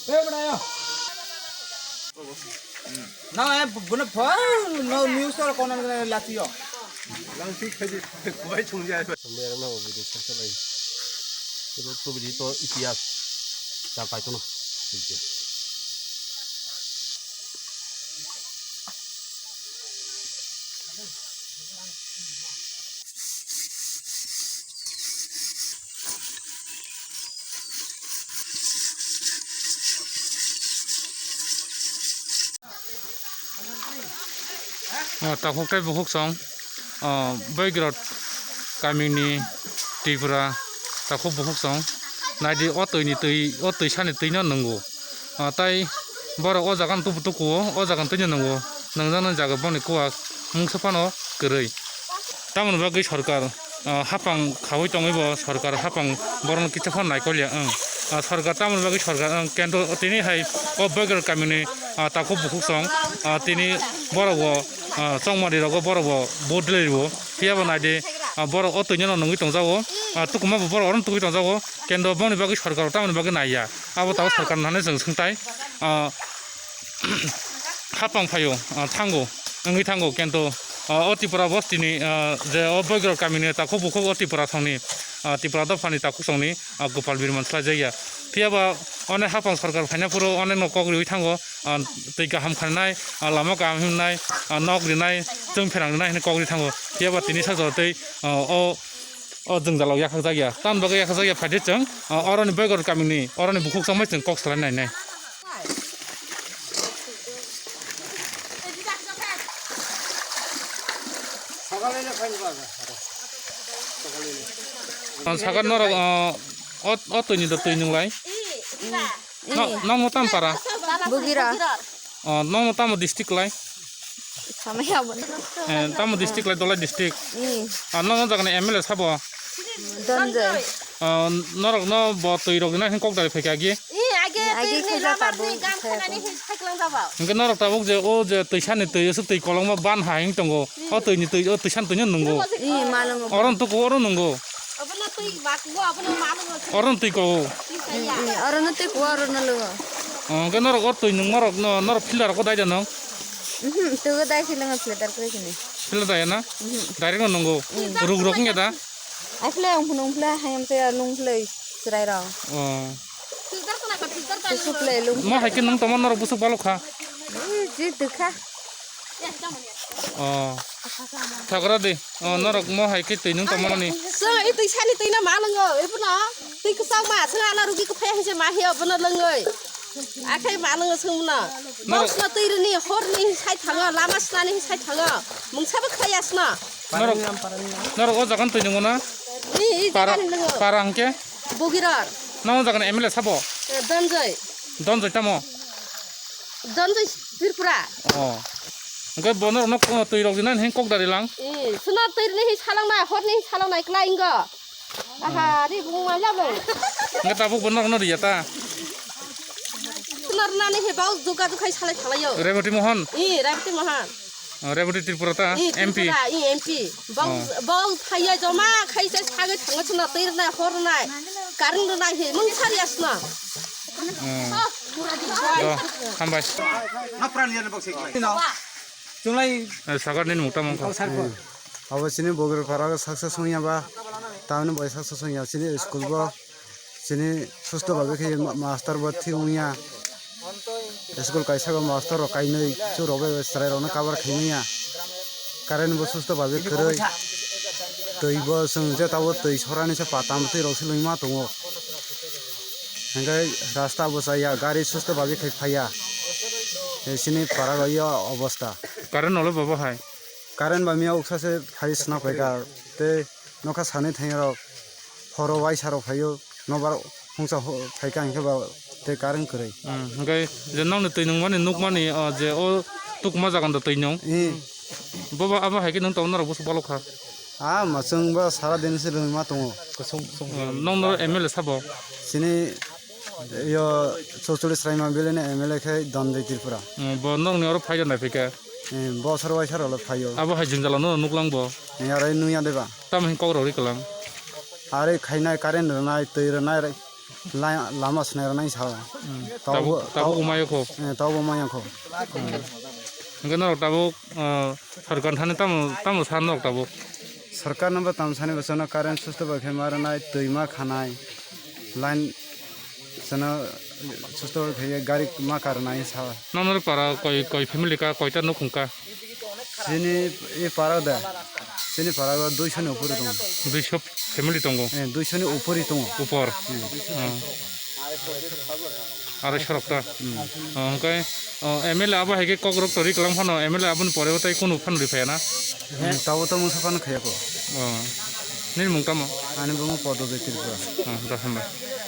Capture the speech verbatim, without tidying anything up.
Na, eh, guna phone, no news or kono guna lati yo. Lang tik khaji, kubai chungja. Sambil orang mau video call lagi. Itu tuh video itu ikhlas. Sampai tuh nah. O takhuk tei bukhuk song, o, Boigrot kamini Tripura takhuk bukhuk song. Naidi o twi ni twi, o twi sani twi no nwngo. Ah, tai borok o jaga no tubu tukuo, o jaga no twi no nwngo, nwngjak nang jaga boni kuwak mungsa phano kwrwi. Tamoni bagwi sorkar, ah, hapang khaui tongwi bo sorkar hapang borok no kisa phano naikol ya wng. Ah, sorkar tamoni bagwi sorkar wng kento tini hai o Boigrot kamini, ah, takhuk bukhuk song, ah, tini borok bo, ah, chongmani rogo borok bo vote rwlaio. Phiya bo naidi, ah, borok o twi no nungwi tongjago, ah, tukuma bo borok oro no tugwi tongjago. Kendo boni bagwi sorkar tamoni bagwi naiya. Abo tabo sorkar nani chwng swngtai, ah, hapang phaio, ah, thango, wngwi thango, kento, ah, o Tripura bostini, ah, je o Boigrot kamini takhuk bukhuk o Tripura songni, ah, Tripura dophani takhuk songni, ah, Gopal Birman swlaijakya. Phiyaba one hapang sorkar phaina phuru one no kok riwi thango, ah, twi kaham khainai, ah, lama kaham himnai, ah, nok rinai, chwng pherang rinai hinwi kok ri thango. Phiyaba tini sajwk tei, ah, o O jwngjal rok yakhak jak ya. Tamni bagwi yakhak jak ya, phai de chwng, o, oroni Boigrot kamini, oroni bukhuk chongmai chwng kok salai nai nai. O, sakar norok, o, o, o twi ni do twi nung lai. No, nokno tamo para? Bugira. O, nokno tamo district lai? Samaya bo. Eh, tamo district lai, Dholai district. Hmm. Ah, nokno jagani M L A sabo? Donjoi. Ah, norok no bo twi rok na hin kok dari phaikha agi? Agi khaijak tabuk. Hingke norok tabuk je o je twi sani twi, aswk twi kolokma ban ha hing tongo. O twi ni twi, o twi sani twi no nungo. Ih, ma nungo. Oro no tuku, oro nungo. Abono twi bak bo, abono ma nungo. Oro no twi ko. Ih, ih, oro no twi ko, oro no lungo. O, hingke norok o twi nungma rok no, norok filter rok ko dai da no? Mhm, twi ko dai filter, filter kre kini. Filter dai na? Mhm. Direct no nungo. Ruk rok wngya da? Ai filter, ang phunung filter, hayam se nung filter, chwrai rok. O. Filter ko na ka filter ta. Kusuk le lung. Mo hai ke nung tamo norok busuk balok kha. Ih, ji dukha. O. Thagra di. O, norok mo hai khe twi nung tamo ni. Chwng i twi sani twi no ma lwngo. Ibono twi kwchak ma, chwng ala rugi kwphai hai se ma hiya bono lwngwi. Akhai ma lwngo chwng bono. Norok bosno twi rini horni sai thango, lama snani sai thango. Mungsa bo khaya sna. Norok, norok o jagan twi nungo na? I, i para, jagan nungo. Para hwnkhe? Bogiror. Nang o jagan M L A sabo? Eh, Donjoi. Donjoi tamo? Donjoi Tripura. Oh. Hingke bono rok no twi rok dinani hin kok dari lang. Eh, suna twi ni hin salang nai, hor ni hin salang nai klai ingo. Aha, ri bung ma jabo. Hingke tabuk bono rok no riya ta. Suna rina ni he bau juga jukhai salai salai yo. Reboti Mohan. Eh, Reboti Mohan. Oh, Reboti Tripura ta? Eh, M P. Tripura, eh, M P. Bau, oh, bau thaiya joma khai se sagai thango suna twi rina hor nai. Karung rina he mung sari asna. Oh. Do, hambai. Chunglai. Eh, sagar nini mukta mangkha. Abo chini Bogir para success wngya ba, tamni bai success wngya chini school bo, chini susto babe khe ma-, master bo thik wngya. School kaisa bo master rok kainwi, chwng rok bai chwrai rok no cover khai manya. Current bo susto babe kwrwi. Twi bo chwng je tabuk twi sorani se patam twi rok se lungma tongo. Hingke rasta bo chaya, gari susto babi khai phaiya. Sini para rok yo obosta. Current nolo bobo hai? Current ba miya uksa se phai sna phaika. Tei nokha sani thai rok horo waisa rok phaio. Nobar hungsa phaika hingke ba tei current kwrwi. Hmm, hingke je nokni twi nungmani nukmani, o je o tukma jaga no twi nung. Hmm. Bobo abo hai khe nung tongo norok bwswk balok kha. Ah, ma chwng ba sara din se lungma tongo. Kusum, kusum. Ah, nong noro M L A sabo? Chini yo Chocholi Sraima Valley ni M L A khe Donjoi Tripura. Hmm, bo nokni oro phai rwnai phaikha? Eh, bosor waisa rok le phaio. Abo hai jwngjal no nuklang bo? Eh, aro nungya deba. Tamo hin kok rok ri kwlang? Are khainai, current rwnai, twi rwnai, La-, lama swnai rwnai sao. Hmm. Tabo, Tabuk, tabuk tabo, umayo kho. Eh, tabo maya kho. Hmm. Hwnkhe norok tabuk, ah, sorkar thani tamo, tamo san norok tabuk? Sorkar no bo tamo sani bo chwngno current susto bai khe ma rwnai, twi ma khanai, line chwngno susto bai khe gari ma karnai sao. Nang norok para koi, koi family ka, koita nukhung ka? Chini e para da. Chini para o duiso ni upori tongo. Duiso family tongo? Eh, duiso ni upori tongo. Upor? Hmm. Hmm. Arai sorok ta? Hmm. Oh, hwnkhe, oh, M L A abo hai khe kok rok tori kwlang phano, M L A aboni pore o tai kunu phano ri phaya na? Hmm, tabo to mungsa phano khaya ko. Oh. Nini mung tamo? Ani bumo Podo Jyoti Tripura. Oh, da hambai.